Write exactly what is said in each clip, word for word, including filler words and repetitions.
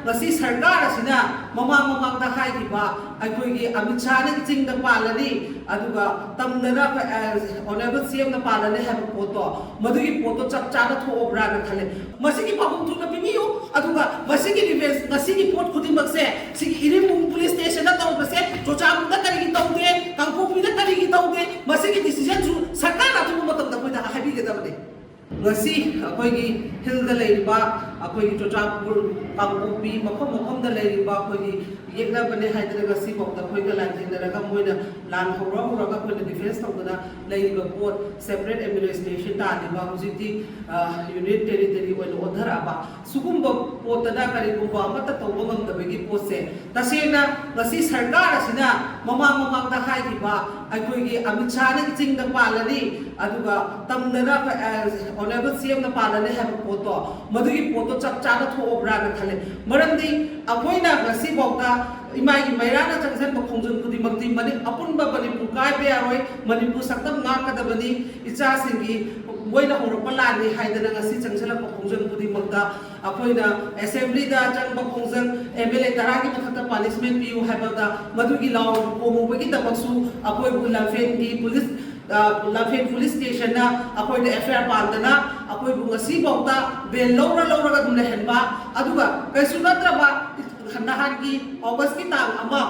ꯃꯁꯤ ꯁꯔꯀꯥꯔ ꯑꯁꯤꯅ ꯃꯃꯥꯡ ꯃꯃꯥꯡꯗ ꯍꯥꯏꯈꯤꯕ ꯑꯩꯈꯣꯏꯒꯤ ꯑꯃꯤꯠ ꯁꯥꯍꯅ ꯆꯤꯡꯗ ꯄꯥꯜꯂꯅꯤ, ꯑꯗꯨꯒ ꯇꯝꯗꯅ ꯑꯣꯅꯦꯕꯜ ꯁꯤ ꯑꯦꯝꯅ ꯄꯥꯜꯂꯅꯤ ꯍꯥꯏꯕ ꯄꯣꯠꯇꯣ, ꯃꯗꯨꯒꯤ ꯄꯣꯠꯇꯣ ꯆꯞ ꯆꯥꯅ ꯊꯣꯛꯑꯕ꯭ꯔꯥꯅ ꯈꯜꯂꯦ꯫ ꯃꯁꯤꯒꯤ ꯄꯥꯎꯈꯨꯝ ꯊꯨꯅ ꯄꯤꯕꯤꯌꯨ꯫ ꯑꯗꯨꯒ ꯃꯁꯤꯒꯤ ꯔꯤꯚꯦꯟꯁ, ꯉꯁꯤꯒꯤ ꯄꯣꯠ ꯈꯨꯗꯤꯡꯃꯛꯁꯦ, ꯁꯤꯒꯤ ꯏꯔꯤꯜꯕꯨꯡ ꯄꯨꯂꯤꯁ ꯁ꯭ꯇꯦꯁꯟꯗ ꯇꯧꯕꯁꯦ ꯆꯨꯔꯆꯥꯟꯄꯨꯔꯗ ꯀꯔꯤꯒꯤ ꯇꯧꯗꯦ, ꯀꯥꯡꯄꯣꯛꯄꯤꯗ ꯀꯔꯤꯒꯤ ꯇꯧꯗꯦ, ꯃꯁꯤꯒꯤ ꯗꯤꯁꯤꯖꯟꯁꯨ ꯁꯔꯀꯥꯔꯅ ꯑꯊꯨꯕ ꯃꯇꯝꯗ ꯑꯩꯈꯣꯏꯗ ꯍꯥꯏꯕꯤꯒꯗꯕꯅꯤ꯫ ꯉꯁꯤ ꯑꯩꯈꯣꯏꯒꯤ ꯍꯤꯜꯗ ꯂꯩꯔꯤꯕ ꯑꯩꯈꯣꯏꯒꯤ ꯆꯨꯔꯆꯥꯟꯄꯨꯔ, ꯀꯥꯡꯄꯣꯛꯄꯤ, ꯃꯐꯝ ꯃꯐꯝꯗ ꯂꯩꯔꯤꯕ ꯑꯩꯈꯣꯏꯒꯤ ꯌꯦꯛꯅꯕꯅꯦ ꯍꯥꯏꯗꯅ ꯉꯁꯤꯐꯥꯎꯗ ꯑꯩꯈꯣꯏꯒ ꯂꯥꯟꯖꯦꯟꯅꯔꯒ ꯃꯣꯏꯅ ꯂꯥꯟ ꯍꯧꯔ ꯍꯧꯔꯒ ꯑꯩꯈꯣꯏꯅ ꯗꯤꯐꯦꯟꯁ ꯇꯧꯗꯅ ꯂꯩꯔꯤꯕ ꯄꯣꯠ, ꯁꯦꯄꯔꯦꯠ ꯑꯦꯗꯃꯤꯅꯤꯁꯇ꯭ꯔꯦꯁꯟ ꯇꯥꯜꯂꯤꯕ ꯍꯧꯖꯤꯛꯇꯤ ꯌꯨꯅꯤꯠ ꯇꯦꯔꯤꯇꯔꯤ ꯑꯣꯏꯅ ꯑꯣꯟꯊꯔꯛꯑꯕ ꯁꯤꯒꯨꯝꯕ ꯄꯣꯠꯇꯅ ꯀꯔꯤꯒꯨꯝꯕ ꯑꯃꯠꯇ ꯇꯧꯕ ꯉꯝꯗꯕꯒꯤ ꯄꯣꯠꯁꯦ, ꯇꯁꯦꯡꯅ ꯉꯁꯤ ꯁꯔꯀꯥꯔ ꯑꯁꯤꯅ ꯃꯃꯥꯡ ꯃꯃꯥꯡꯗ ꯍꯥꯏꯈꯤꯕ ꯑꯩꯈꯣꯏꯒꯤ ꯑꯃꯤꯠ ꯁꯥꯍꯅ ꯆꯤꯡꯗ ꯄꯥꯜꯂꯅꯤ, ꯑꯗꯨꯒ ꯇꯝꯗꯅ ꯑꯣꯅꯦꯕꯜ ꯁꯤ ꯑꯦꯝꯅ ꯄꯥꯜꯂꯅꯤ ꯍꯥꯏꯕ ꯄꯣꯠꯇꯣ, ꯃꯗꯨꯒꯤ ꯄꯣꯠꯇꯣ ꯆꯞ ꯆꯥꯅ ꯊꯣꯛꯑꯕ꯭ꯔꯥꯅ ꯈꯜꯂꯦ꯫ ꯃꯔꯝꯗꯤ ꯑꯩꯈꯣꯏꯅ ꯉꯁꯤꯐꯥꯎꯗ ꯏꯃꯥꯒꯤ ꯃꯩꯔꯥꯅ ꯆꯪꯁꯤꯟꯕ ꯈꯣꯡꯖꯪ ꯈꯨꯗꯤꯡꯃꯛꯇꯤ ꯃꯅꯤ-, ꯑꯄꯨꯟꯕ ꯃꯅꯤꯄꯨꯔ ꯀꯥꯏꯕ ꯌꯥꯔꯣꯏ, ꯃꯅꯤꯄꯨꯔ ꯁꯛꯇꯝ ꯉꯥꯛꯀꯗꯕꯅꯤ, ꯏꯆꯥꯁꯤꯡꯒꯤ ꯃꯣꯏꯅ ꯍꯧꯔꯛꯄ ꯂꯥꯟꯅꯤ ꯍꯥꯏꯗꯅ ꯉꯁꯤ ꯆꯪꯁꯤꯜꯂꯛꯄ ꯈꯣꯡꯖꯪ ꯈꯨꯗꯤꯡꯃꯛꯇ ꯑꯩꯈꯣꯏꯅ ꯑꯦꯁꯦꯝꯕ꯭ꯂꯤꯗ ꯆꯪꯕ ꯈꯣꯡꯖꯪ, ꯑꯦꯝ ꯑꯦꯜ ꯑꯦ ꯇꯔꯥꯒꯤ ꯃꯊꯛꯇ ꯄꯥꯅꯤꯁꯃꯦꯟ ꯄꯤꯌꯨ ꯍꯥꯏꯕꯗ ꯃꯗꯨꯒꯤ ꯂꯥꯎ ꯈꯣꯡꯕꯒꯤꯗꯃꯛꯁꯨ ꯑꯩꯈꯣꯏꯕꯨ ꯂꯝꯐꯦꯜꯒꯤ ꯄꯨꯂꯤꯁ, ꯑ, ꯂꯝꯐꯦꯜ ꯄꯨꯂꯤꯁ ꯁ꯭ꯇꯦꯁꯟꯅ ꯑꯩꯈꯣꯏꯗ ꯑꯦꯐ ꯑꯥꯏ ꯑꯥꯔ ꯄꯥꯟꯗꯅ ꯑꯩꯈꯣꯏꯕꯨ ꯉꯁꯤꯐꯥꯎꯗ ꯕꯦꯜ ꯂꯧꯔ ꯂꯧꯔꯒ ꯑꯗꯨꯝ ꯂꯩꯍꯟꯕ, ꯑꯗꯨꯒ ꯀꯩꯁꯨ ꯅꯠꯇ꯭ꯔꯕ ꯅꯍꯥꯟꯒꯤ ꯑꯣꯒꯁꯀꯤ ꯇꯥꯡ ꯑꯃ,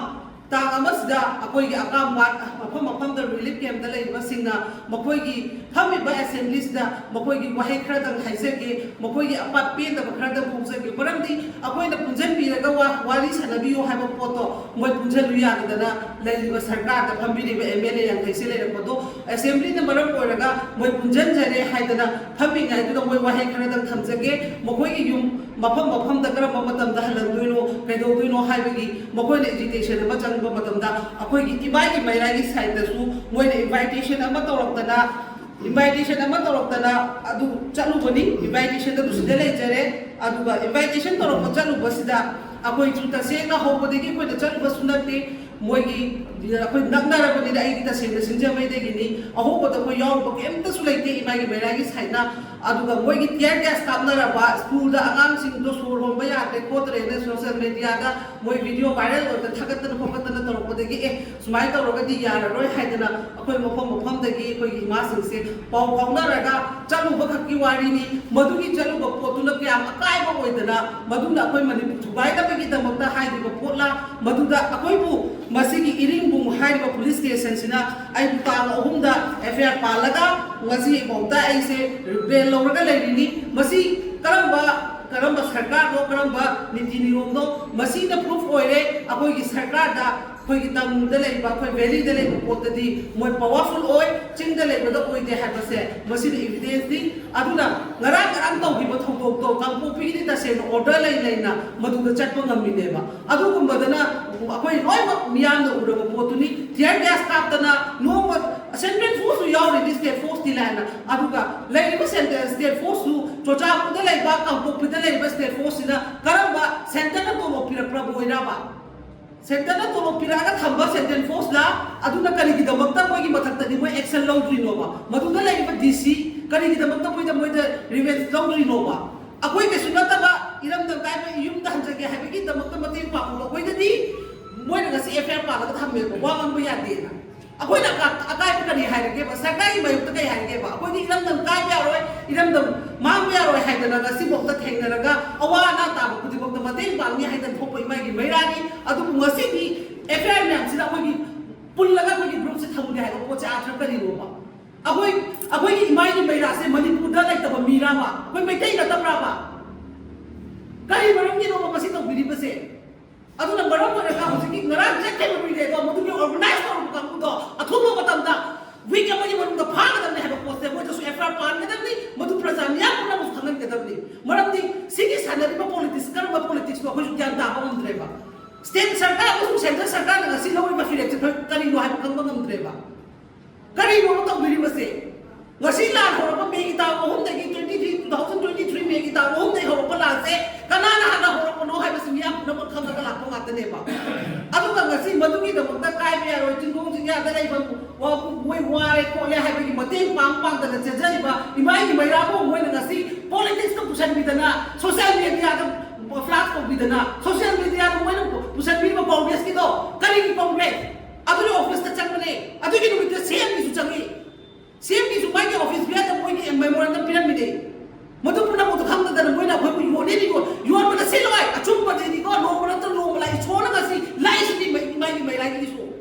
ꯇꯥꯡ ꯑꯃꯁꯤꯗ ꯑꯩꯈꯣꯏꯒꯤ ꯑꯀꯥꯝꯄꯥꯠ ꯃꯐꯝ ꯃꯐꯝꯗ ꯔꯤꯂꯤꯐ ꯀꯦꯝꯞꯇ ꯂꯩꯔꯤꯕꯁꯤꯡꯅ ꯃꯈꯣꯏꯒꯤ ꯐꯝꯃꯤꯕ ꯑꯦꯁꯦꯝꯕ꯭ꯂꯤꯁꯤꯗ ꯃꯈꯣꯏꯒꯤ ꯋꯥꯍꯩ ꯈꯔꯗꯪ ꯍꯥꯏꯖꯒꯦ, ꯃꯈꯣꯏꯒꯤ ꯑꯄꯥꯠ ꯄꯦꯟꯗꯕ ꯈꯔꯗꯪ ꯐꯣꯡꯖꯒꯦ꯫ ꯃꯔꯝꯗꯤ ꯑꯩꯈꯣꯏꯅ ꯄꯨꯟꯁꯤꯟꯕꯤꯔꯒ ꯋꯥ-, ꯋꯥꯔꯤ ꯁꯥꯟꯅꯕꯤꯌꯨ ꯍꯥꯏꯕ ꯄꯣꯠꯇꯣ ꯃꯣꯏ ꯄꯨꯟꯁꯤꯜꯂꯨ ꯌꯥꯗꯗꯅ ꯂꯩꯔꯤꯕ ꯁꯔꯀꯥꯔꯗ ꯐꯝꯕꯤꯔꯤꯕ ꯑꯦꯝ ꯑꯦꯜ ꯑꯦ ꯌꯥꯡꯈꯩꯁꯦ ꯂꯩꯔꯛꯄꯗꯣ ꯑꯦꯁꯦꯝꯕ꯭ꯂꯤꯅ ꯃꯔꯝ ꯑꯣꯏꯔꯒ ꯃꯣꯏ ꯄꯨꯟꯁꯤꯟꯖꯔꯦ ꯍꯥꯏꯗꯅ ꯐꯝꯃꯤꯉꯩꯗꯨꯗ ꯃꯣꯏ ꯋꯥꯍꯩ ꯈꯔꯗꯪ ꯊꯝꯖꯒꯦ꯫ ꯃꯈꯣꯏꯒꯤ ꯌꯨꯝ ꯃꯐꯝ ꯃꯐꯝꯗ ꯀꯔꯝꯕ ꯃꯇꯝꯗ ꯍꯜꯍꯟꯗꯣꯏꯅꯣ, ꯀꯩꯗꯧꯗꯣꯏꯅꯣ ꯍꯥꯏꯕꯒꯤ ꯃꯈꯣꯏꯅ ꯏꯖꯤꯇꯦꯁꯟ ꯑꯃ ꯆꯪꯕ ꯃꯇꯝꯗ ꯑꯩꯈꯣꯏꯒꯤ ꯏꯃꯥꯒꯤ ꯃꯩꯔꯥꯒꯤ ꯁꯥꯏꯠꯇꯁꯨ ꯃꯣꯏꯅ ꯏꯟꯚꯥꯏꯇꯦꯁꯟ ꯑꯃ ꯇꯧꯔꯛꯇꯅ, ꯏꯟꯚꯥꯏꯇꯦꯁꯟ ꯑꯃ ꯇꯧꯔꯛꯇꯅ ꯑꯗꯨ ꯆꯠꯂꯨꯕꯅꯤ꯫ ꯏꯟꯚꯥꯏꯇꯦꯁꯟ ꯑꯗꯨ ꯁꯤꯗ ꯂꯩꯖꯔꯦ꯫ ꯑꯗꯨꯒ ꯏꯟꯚꯥꯏꯇꯦꯁꯟ ꯇꯧꯔꯛꯄ ꯆꯠꯂꯨꯕꯁꯤꯗ ꯑꯩꯈꯣꯏꯁꯨ ꯇꯁꯦꯡꯅ ꯍꯧꯕꯗꯒꯤ ꯑꯩꯈꯣꯏꯅ ꯆꯠꯂꯨꯕꯁꯨ ꯅꯠꯇꯦ꯫ ꯃꯣꯏꯒꯤ ꯑꯩꯈꯣꯏ ꯅꯛꯅꯔꯕꯅꯤꯅ ꯑꯩꯗꯤ ꯇꯁꯦꯡꯅ ꯁꯤꯡꯖꯃꯩꯗꯒꯤꯅꯤ꯫ ꯑꯍꯧꯕꯗ ꯑꯩꯈꯣꯏ ꯌꯥꯎꯔꯨꯕ ꯀꯩꯝꯇꯁꯨ ꯂꯩꯇꯦ ꯏꯃꯥꯒꯤ ꯃꯩꯔꯥꯒꯤ ꯁꯥꯏꯠꯅ꯫ ꯑꯗꯨꯒ ꯃꯣꯏꯒꯤ tear gas ꯀꯥꯞꯅꯔꯕ, ꯁ꯭ꯀꯨꯜꯗ ꯑꯉꯥꯡꯁꯤꯡꯗꯣ ꯁꯣꯔ ꯍꯣꯟꯕ ꯌꯥꯗ꯭ꯔꯦ ꯈꯣꯠꯇ꯭ꯔꯦꯅ social mediaꯗ ꯃꯣꯏ video viral ꯑꯣꯏꯅ ꯊꯥꯒꯠꯇꯅ ꯈꯣꯠꯀꯠꯇꯅ ꯇꯧꯔꯛꯄꯗꯒꯤ, ꯑꯦ, ꯁꯨꯃꯥꯏꯅ ꯇꯧꯔꯒꯗꯤ ꯌꯥꯔꯔꯣꯏ ꯍꯥꯏꯗꯅ ꯑꯩꯈꯣꯏ ꯃꯐꯝ ꯃꯐꯝꯗꯒꯤ ꯑꯩꯈꯣꯏꯒꯤ ꯏꯃꯥꯁꯤꯡꯁꯦ ꯄꯥꯎ ꯐꯥꯎꯅꯔꯒ ꯆꯠꯂꯨꯕ ꯈꯛꯀꯤ ꯋꯥꯔꯤꯅꯤ꯫ ꯃꯗꯨꯒꯤ ꯆꯠꯂꯨꯕ ꯄꯣꯠꯇꯨꯅ ꯀꯌꯥꯝ ꯑꯀꯥꯏꯕ ꯑꯣꯏꯗꯅ ꯃꯗꯨꯅ ꯑꯩꯈꯣꯏ ꯃꯅꯤꯄꯨꯔ ꯊꯨꯒꯥꯏꯅꯕꯒꯤꯗꯃꯛꯇ ꯍꯥꯏꯔꯤꯕ ꯄꯣꯠꯂ, ꯃꯗꯨꯗ ꯑꯩꯈꯣꯏꯕꯨ ꯃꯁꯤꯒꯤ ꯏꯔꯤꯡꯕꯨꯡ ꯍꯥꯏꯔꯤꯕ police stationꯁꯤꯅ ꯑꯩꯕꯨ ꯇꯥꯡ ꯑꯍꯨꯝꯗ FIR ꯄꯥꯜꯂꯒ ꯉꯁꯤ ꯐꯥꯎꯗ ꯑꯩꯁꯦ bail ꯂꯧꯔꯒ ꯂꯩꯔꯤꯅꯤ꯫ ꯃꯁꯤ ꯀꯔꯝꯕ, ꯀꯔꯝꯕ ꯁꯔꯀꯥꯔꯅꯣ, ꯀꯔꯝꯕ ꯅꯤꯇꯤ ꯅꯤꯌꯣꯝꯅꯣ? ꯃꯁꯤꯅ proof ꯑꯣꯏꯔꯦ ꯑꯩꯈꯣꯏꯒꯤ ꯁꯔꯀꯥꯔꯗ ꯑꯩꯈꯣꯏꯒꯤ ꯇꯝꯗ ꯂꯩꯕ, ꯑꯩꯈꯣꯏ valleyꯗ ꯂꯩꯕ ꯄꯣꯠꯇꯗꯤ ꯃꯣꯏ powerful ꯑꯣꯏ, ꯆꯤꯡꯗ ꯂꯩꯕꯗ ꯑꯣꯏꯗꯦ ꯍꯥꯏꯕꯁꯦ꯫ ꯃꯁꯤꯅ evidenceꯅꯤ꯫ ꯑꯗꯨꯅ ꯉꯔꯥꯡ ꯉꯔꯥꯡ ꯇꯧꯈꯤꯕ ꯊꯧꯗꯣꯛꯇꯣ ꯀꯥꯡꯄꯣꯛꯄꯤꯒꯤꯗꯤ ꯇꯁꯦꯡꯅ order ꯂꯩ ꯂꯩꯅ ꯃꯗꯨꯗ ꯆꯠꯄ ꯉꯝꯃꯤꯅꯦꯕ꯫ ꯑꯗꯨꯒꯨꯝꯕꯗꯅ ꯑꯩꯈꯣꯏ ꯂꯣꯏꯅꯃꯛ ꯃꯤꯌꯥꯝꯅ ꯎꯔꯕ ꯄꯣꯠꯇꯨꯅꯤ꯫ Tear gas ꯀꯥꯞꯇꯅ ꯅꯣꯡꯃ central forceꯁꯨ ꯌꯥꯎꯔꯤꯅꯤ, state forceꯇꯤ ꯂꯥꯏꯅ꯫ ꯑꯗꯨꯒ ꯂꯩꯔꯤꯕ central, state forceꯁꯨ ꯆꯨꯔꯆꯥꯟꯄꯨꯔꯗ ꯂꯩꯕ, ꯀꯥꯡꯄꯣꯛꯄꯤꯗ ꯂꯩꯕ state forceꯁꯤꯅ ꯀꯔꯝꯕ centreꯅ ꯇꯣꯂꯣꯞ ꯄꯤꯔꯛꯄ꯭ꯔꯕ ꯑꯣꯏꯔꯕ? Centreꯅ ꯇꯣꯂꯣꯞ ꯄꯤꯔꯛꯑꯒ ꯊꯝꯕ central forceꯂ? ꯑꯗꯨꯅ ꯀꯔꯤꯒꯤꯗꯃꯛꯇ ꯃꯣꯏꯒꯤ ꯃꯊꯛꯇꯗꯤ ꯃꯣꯏ action ꯂꯧꯗ꯭ꯔꯤꯅꯣꯕ? ꯃꯗꯨꯗ ꯂꯩꯔꯤꯕ DC ꯀꯔꯤꯒꯤꯗꯃꯛꯇ ꯃꯣꯏꯗ, ꯃꯣꯏꯗ revenge ꯂꯧꯗ꯭ꯔꯤꯅꯣꯕ? ꯑꯩꯈꯣꯏ ꯀꯩꯁꯨ ꯅꯠꯇꯕ ꯏꯔꯝꯗꯝ ꯀꯥꯏꯕ ꯌꯨꯝꯗ ꯍꯟꯖꯒꯦ ꯍꯥꯏꯕꯒꯤꯗꯃꯛꯇ ꯃꯇꯦꯡ ꯄꯥꯡꯕ ꯑꯩꯈꯣꯏꯗꯗꯤ ꯃꯣꯏꯅ ꯉꯁꯤ FIR ꯄꯥꯜꯂꯒ ꯊꯝꯃꯦꯕ, ꯋꯥ ꯉꯥꯡꯕ ꯌꯥꯗꯦꯅ꯫ ꯑꯩꯈꯣꯏꯅ ꯑꯀꯥ-, ꯑꯀꯥꯏꯕ ꯀꯔꯤ ꯍꯥꯏꯔꯒꯦꯕ? ꯁꯔꯀꯥꯔꯒꯤ ꯃꯥꯌꯣꯛꯇ ꯀꯔꯤ ꯍꯥꯏꯔꯒꯦꯕ? ꯑꯩꯈꯣꯏꯗꯤ ꯏꯔꯝꯗꯝ ꯀꯥꯏꯕ ꯌꯥꯔꯣꯏ, ꯏꯔꯝꯗꯝ ꯃꯥꯡꯕ ꯌꯥꯔꯣꯏ ꯍꯥꯏꯗꯅ ꯉꯁꯤꯐꯥꯎꯗ ꯊꯦꯡꯅꯔꯒ ꯑꯋꯥ ꯑꯅꯥ ꯇꯥꯕ ꯈꯨꯗꯤꯡꯃꯛꯇ ꯃꯇꯦꯡ ꯄꯥꯡꯅꯤ ꯍꯥꯏꯗꯅ ꯊꯣꯛꯄ ꯏꯃꯥꯒꯤ ꯃꯩꯔꯥꯅꯤ꯫ ꯑꯗꯨꯕꯨ ꯉꯁꯤꯗꯤ FIR ꯃꯌꯥꯝꯁꯤꯅ ꯑꯩꯈꯣꯏꯒꯤ ꯄꯨꯜꯂꯒ ꯑꯩꯈꯣꯏꯒꯤ groupꯁꯦ ꯊꯝꯒꯦ ꯍꯥꯏꯕ ꯄꯣꯠꯁꯦ ꯑꯥꯔꯊ ꯀꯔꯤꯅꯣꯕ? ꯑꯩꯈꯣꯏ, ꯑꯩꯈꯣꯏꯒꯤ ꯏꯃꯥꯒꯤ ꯃꯩꯔꯥꯁꯦ ꯃꯅꯤꯄꯨꯔꯗ ꯂꯩꯇꯕ ꯃꯤꯔꯥꯕ? ꯑꯩꯈꯣꯏ ꯃꯩꯇꯩ ꯅꯠꯇꯕ꯭ꯔꯥꯕ? ꯀꯔꯤ ꯃꯔꯝꯒꯤꯅꯣꯕ ꯃꯁꯤ ꯇꯧꯕꯤꯔꯤꯕꯁꯦ? ꯑꯗꯨꯅ ꯃꯔꯝ ꯑꯣꯏꯔꯒ ꯍꯧꯖꯤꯛꯀꯤ ꯉꯔꯥꯡ ꯆꯠꯈꯤꯕ ꯃꯤꯔꯦꯗꯣ ꯃꯗꯨꯒꯤ organize ꯇꯧꯔꯕ ꯀꯥꯡꯕꯨꯗꯣ ꯑꯊꯨꯕ ꯃꯇꯝꯗ week ꯑꯃꯒꯤ ꯃꯅꯨꯡꯗ ꯐꯥꯒꯗꯕꯅꯤ ꯍꯥꯏꯕ ꯄꯣꯠꯁꯦ ꯃꯣꯏꯗꯁꯨ FIR ꯄꯥꯟꯒꯗꯕꯅꯤ, ꯃꯗꯨ ꯄ꯭ꯔꯖꯥ ꯃꯤꯌꯥꯝ ꯄꯨꯝꯅꯃꯛꯁꯨ ꯈꯪꯍꯟꯒꯗꯕꯅꯤ꯫ ꯃꯔꯝꯗꯤ ꯁꯤꯒꯤ ꯁꯥꯟꯅꯔꯤꯕ politics ꯀꯔꯝꯕ politicsꯅꯣ ꯑꯩꯈꯣꯏꯁꯨ ꯒ꯭ꯌꯥꯟ ꯇꯥꯕ ꯉꯝꯗ꯭ꯔꯦꯕ꯫ State ꯁꯔꯀꯥꯔ ꯑꯃꯁꯨꯡ central ꯁꯔꯀꯥꯔꯅ ꯉꯁꯤ ꯂꯧꯔꯤꯕ ꯐꯤꯔꯦꯞꯁꯦ ꯀꯔꯤꯅꯣ ꯍꯥꯏꯕ ꯈꯪꯕ ꯉꯝꯗ꯭ꯔꯦꯕ꯫ ꯀꯔꯤꯅꯣꯕ ꯇꯧꯕꯤꯔꯤꯕꯁꯦ? ꯉꯁꯤ ꯂꯥꯟ ꯍꯧꯔꯛꯄ ꯃꯦꯒꯤ ꯇꯥꯡ ꯑꯍꯨꯝꯗꯒꯤ, twenty three, two thousand twenty three ꯃꯦꯒꯤ ꯇꯥꯡ ꯑꯍꯨꯝꯗꯒꯤ ꯍꯧꯔꯛꯄ ꯂꯥꯟꯁꯦ ꯀꯅꯥꯅ ꯍꯥꯟꯅ ꯍꯧꯔꯛꯄꯅꯣ ꯍꯥꯏꯕꯁꯤ ꯃꯤꯌꯥꯝ ꯄꯨꯝꯅꯃꯛ ꯈꯪꯉꯒ ꯂꯥꯛꯄ ꯉꯥꯛꯇꯅꯦꯕ꯫ ꯑꯗꯨꯒ ꯉꯁꯤ ꯃꯗꯨꯒꯤꯗꯃꯛꯇ ꯀꯥꯏꯕ ꯌꯥꯔꯣꯏ, ꯆꯤꯡꯈꯣꯡ ꯆꯤꯡꯌꯥꯗ ꯂꯩꯕ ꯋꯥ-, ꯃꯣꯏ ꯋꯥꯔꯦ ꯈꯣꯠꯂꯦ ꯍꯥꯏꯕꯒꯤ ꯃꯇꯦꯡ ꯄꯥꯡ ꯄꯥꯡꯗꯅ ꯆꯦꯟꯖꯔꯤꯕ ꯏꯃꯥ ꯏꯃꯩꯔꯥꯕꯨ ꯃꯣꯏꯅ ꯉꯁꯤ ꯄꯣꯂꯤꯇꯤꯛꯁꯇ ꯄꯨꯁꯟꯕꯤꯗꯅ, ꯁꯣꯁꯤꯌꯦꯜ ꯃꯦꯗꯤꯌꯥꯗ ꯐ꯭ꯂꯥꯛ ꯇꯧꯕꯤꯗꯅ, ꯁꯣꯁꯤꯌꯦꯜ ꯃꯦꯗꯤꯌꯥꯗ ꯃꯣꯏꯅ ꯄꯨꯁꯟꯕꯤꯔꯤꯕ ꯀꯣꯡꯒ꯭ꯔꯦꯁꯀꯤꯗꯣ ꯀꯔꯤꯒꯤ ꯀꯣꯡꯒ꯭ꯔꯦꯁ? ꯑꯗꯨꯒꯤ ꯑꯣꯐꯤꯁꯇ ꯆꯪꯕꯅꯦ, ꯑꯗꯨꯒꯤ ꯅꯨꯃꯤꯠꯇ ꯁꯤ ꯑꯦꯝꯒꯤꯁꯨ ꯆꯪꯉꯤ꯫ ꯁꯤ ꯑꯦꯝꯒꯤꯁꯨ ꯃꯥꯒꯤ ꯑꯣꯐꯤꯁ ꯕꯤꯌꯔꯗ ꯃꯣꯏꯒꯤ ꯃꯦꯃꯣꯔꯦꯟꯗꯝ ꯄꯤꯔꯝꯃꯤꯅꯦ꯫ ꯃꯗꯨ ꯄꯨꯝꯅꯃꯛꯇꯨ ꯈꯪꯗꯗꯅ ꯃꯣꯏꯅ ꯑꯩꯈꯣꯏꯕꯨ ꯌꯣꯟꯅꯤꯅ ꯌꯣꯟ-, ꯌꯣꯟꯕ ꯅꯠꯁꯤꯜꯂꯣꯏ꯫ ꯑꯆꯨꯝꯕꯗꯤꯀꯣ, ꯅꯣꯡꯃ ꯅꯠꯇ꯭ꯔ ꯅꯣꯡꯃ ꯂꯥꯛꯏ꯫ ꯏꯁꯣꯔꯅ ꯉꯁꯤ ꯂꯥꯛꯏꯁꯤꯗꯤ ꯃꯩ-, ꯏꯃꯥꯒꯤ ꯃꯩꯔꯥꯒꯤ ꯏꯁꯣꯔ꯫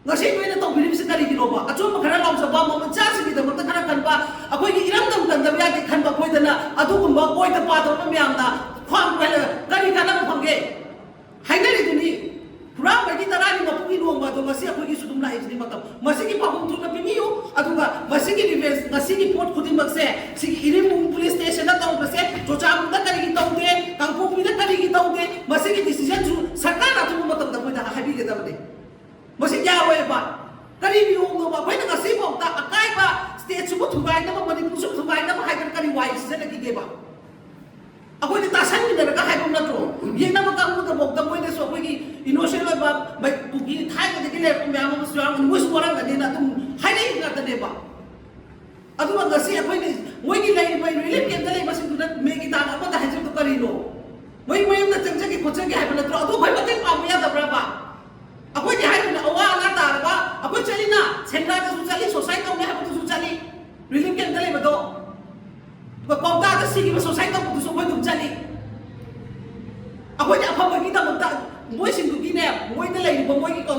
ꯉꯁꯤ ꯅꯣꯏꯅ ꯇꯧꯕꯤꯔꯤꯕꯁꯤ ꯀꯔꯤꯒꯤꯅꯣꯕ? ꯑꯆꯨꯝꯕ ꯈꯔ ꯂꯥꯎꯖꯕ, ꯃꯃꯜ ꯆꯥꯁꯤꯡꯒꯤꯗꯃꯛꯇ ꯈꯔ ꯈꯟꯕ, ꯑꯩꯈꯣꯏꯒꯤ ꯏꯔꯝꯗꯝ ꯀꯟꯗꯕ ꯌꯥꯗꯦ ꯈꯟꯕ ꯑꯩꯈꯣꯏꯗꯅ ꯑꯗꯨꯒꯨꯝꯕ ꯑꯣꯏꯗ ꯄꯥꯗꯕ ꯃꯌꯥꯝꯅ ꯈ꯭ꯋꯥꯡ ꯀꯣꯏꯍꯜꯂꯒ ꯀꯔꯤ ꯀꯥꯟꯅꯕ ꯐꯪꯒꯦ? ꯍꯥꯏꯅꯔꯤꯗꯨꯅꯤ, ꯍꯨꯔꯥꯟꯕꯒꯤ ꯇꯔꯥꯅꯤ ꯃꯄꯨꯒꯤ ꯅꯣꯡꯃ ꯑꯗꯣ ꯉꯁꯤ ꯑꯩꯈꯣꯏꯒꯤꯁꯨ ꯑꯗꯨꯝ ꯂꯥꯛꯏꯁꯤꯅꯤ ꯃꯇꯝ꯫ ꯃꯁꯤꯒꯤ ꯄꯥꯎꯈꯨꯝ ꯊꯨꯅ ꯄꯤꯕꯤꯌꯨ, ꯑꯗꯨꯒ ꯃꯁꯤꯒꯤ ꯔꯤꯚꯦꯟꯁ, ꯉꯁꯤꯒꯤ ꯄꯣꯠ ꯈꯨꯗꯤꯡꯃꯛꯁꯦ, ꯁꯤꯒꯤ ꯏꯔꯤꯡꯕꯨꯡ ꯄꯨꯂꯤꯁ ꯁ꯭ꯇꯦꯁꯟꯗ ꯇꯧꯕꯁꯦ, ꯆꯨꯔꯆꯥꯟꯄꯨꯔꯗ ꯀꯔꯤꯒꯤ ꯇꯧꯗꯦ, ꯀꯥꯡꯄꯣꯛꯄꯤꯗ ꯀꯔꯤꯒꯤ ꯇꯧꯗꯦ, ꯃꯁꯤꯒꯤ ꯗꯤꯁꯤꯖꯟꯁꯨ ꯁꯔꯀꯥꯔꯅ ꯑꯊꯨꯕ ꯃꯇꯝꯗ ꯑꯩꯈꯣꯏꯗ ꯍꯥꯏꯕꯤꯒꯗꯕꯅꯤ꯫ ꯃꯁꯤ ꯌꯥꯔꯣꯏꯕ꯫ ꯀꯔꯤ ꯅꯤꯌꯣꯝꯅꯣꯕ? ꯑꯩꯈꯣꯏꯅ ꯉꯁꯤꯐꯥꯎꯗ ꯑꯀꯥꯏꯕ ꯁ꯭ꯇꯦꯠꯁꯤꯕꯨ ꯊꯨꯒꯥꯏꯅꯕ, ꯃꯅꯤꯄꯨꯔꯁꯤꯕꯨ ꯊꯨꯒꯥꯏꯅꯕ ꯍꯥꯏꯗꯅ ꯀꯔꯤ ꯋꯥꯔꯤ ꯁꯤꯖꯤꯟꯅꯈꯤꯒꯦꯕ? ꯑꯩꯈꯣꯏꯗꯤ ꯇꯥꯁꯟꯃꯤꯟꯅꯔꯒ ꯍꯥꯏꯕ ꯅꯠꯇ꯭ꯔꯣ? ꯌꯦꯡꯅꯕ ꯀꯥꯡꯕꯨꯗꯐꯥꯎꯗ ꯃꯣꯏꯗꯁꯨ ꯑꯩꯈꯣꯏꯒꯤ ꯏꯅꯣꯁꯦꯟ ꯑꯣꯏꯕ ꯃꯩ-, ꯀꯨꯀꯤ ꯊꯥꯏꯅꯗꯒꯤ ꯂꯩꯔꯛꯄ ꯃꯌꯥꯝ ꯑꯃꯁꯨ ꯌꯥꯎꯔꯝꯒꯅꯤ, ꯃꯣꯏꯁꯨ ꯋꯥꯔꯝꯒꯅꯤꯅ ꯑꯗꯨꯝ ꯍꯥꯏꯅꯩ ꯉꯥꯛꯇꯅꯦꯕ꯫ ꯑꯗꯨꯒ ꯉꯁꯤ ꯑꯩꯈꯣꯏꯅ ꯃꯣꯏꯒꯤ ꯂꯩꯔꯤꯕ ꯔꯤꯂꯤꯐ ꯀꯦꯝꯞꯇ ꯂꯩꯕꯁꯤꯡꯗꯨꯅ ꯃꯦꯒꯤ ꯇꯥꯡ ꯑꯃꯗ ꯍꯥꯏꯖꯕꯗꯨ ꯀꯔꯤꯅꯣ? ꯃꯣꯏ ꯃꯌꯨꯝꯗ ꯆꯪꯖꯒꯦ ꯈꯣꯠꯆꯒꯦ ꯍꯥꯏꯕ ꯅꯠꯇ꯭ꯔꯣ? ꯑꯗꯨ ꯑꯩꯈꯣꯏ ꯃꯇꯦꯡ ꯄꯥꯡꯕ ꯌꯥꯗꯕ꯭ꯔꯕ? ꯑꯩꯈꯣꯏꯗꯤ ꯍꯥꯏꯔꯤꯕꯅ ꯑꯋꯥ ꯑꯅꯥ ꯇꯥꯔꯕ ꯑꯩꯈꯣꯏ ꯆꯠꯂꯤꯅ, ꯁꯦꯟꯗ꯭ꯔꯥꯗꯁꯨ ꯆꯠꯂꯤ, ꯁꯣꯁꯥꯏꯠ ꯇꯧꯅꯤ ꯍꯥꯏꯕꯗꯨꯁꯨ ꯆꯠꯂꯤ, ꯔꯤꯂꯤꯐ ꯀꯦꯝꯞꯇ ꯂꯩꯕꯗꯣ꯫ ꯑꯗꯨꯒ ꯀ꯭ꯋꯥꯛꯇꯥꯗ ꯁꯤꯈꯤꯕ ꯁꯣꯁꯥꯏꯠ ꯇꯧꯕꯗꯨꯁꯨ ꯑꯩꯈꯣꯏ ꯑꯗꯨꯝ ꯆꯠꯂꯤ꯫ ꯑꯩꯈꯣꯏꯗꯤ ꯑꯐꯕꯒꯤꯗꯃꯛꯇ ꯃꯣꯏꯁꯤꯡꯗꯨꯒꯤꯅꯦ, ꯃꯣꯏꯗ ꯂꯩꯔꯤꯕ ꯃꯣꯏꯒꯤ ꯀꯥꯎꯟꯁꯤꯜ